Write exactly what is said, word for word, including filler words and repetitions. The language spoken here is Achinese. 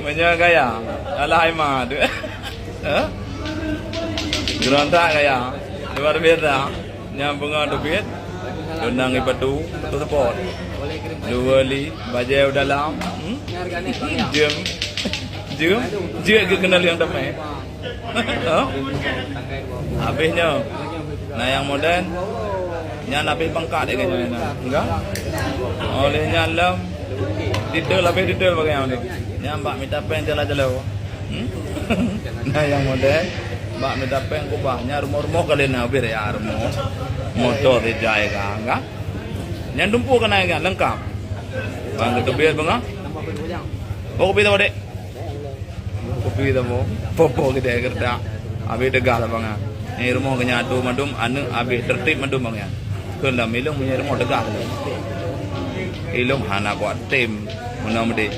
Meunyoe gaya, alah hai ma tu. Hah? Gerontak gaya. Luar biasa. Nyang beungoh teubiet. Tunang ipatu, patu seupôt. Dua li, bajée u dalam. Hmm? Jeuem. Jeuem. Jeuet geukeunong nyang damai. Hah? Habéh nyoe. Na nyang modern. Nyan habéh bangka dek nyoe na. Enggak? Oleh nyan lom. Detail habéh detail bagaimana ni. Nyan bak mita péng jala-jala. Hmm? Na nyang modern. Bak mita péng kubah. Nyan rumoh-rumoh kali na habéh ya rumoh. Motor dijai ka, enggak? Nyan dumpu keunan lengkap. Bang teubiet beungoh. Bawa kopi tu, Dek. Kopi tu, popo kita kerja. Habis tegas lah bang. Ni rumoh kena atu madum, aneuk habis tertib madum bang ya. Kena ilong punya rumoh tegas. Ilong hana kuat tim. Mana mudi.